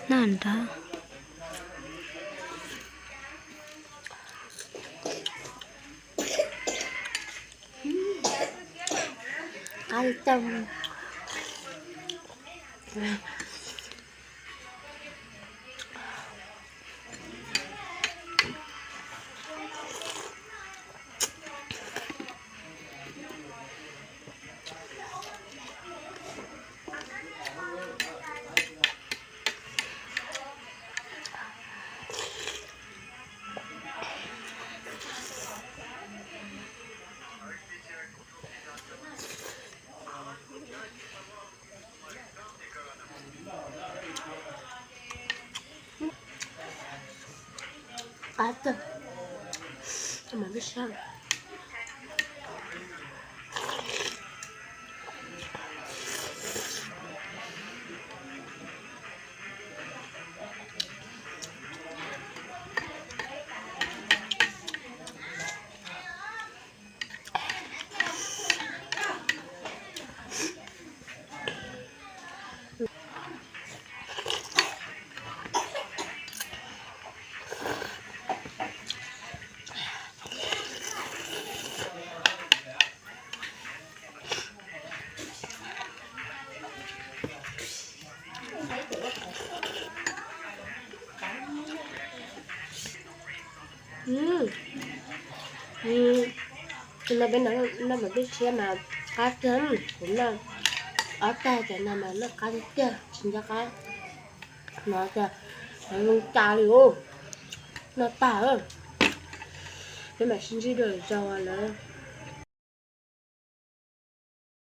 Noj nrog qab coj. Qab tag, mas peb sab. Tus no peb noj, noj mas peb siab mas qab tiag, kuv noj ob tag cov no mas noj qab tiag tiag, tsis nco qab no tiag, zoo cas li os, noj tag. Peb mam sib ntsib dua lwm zaus lawm.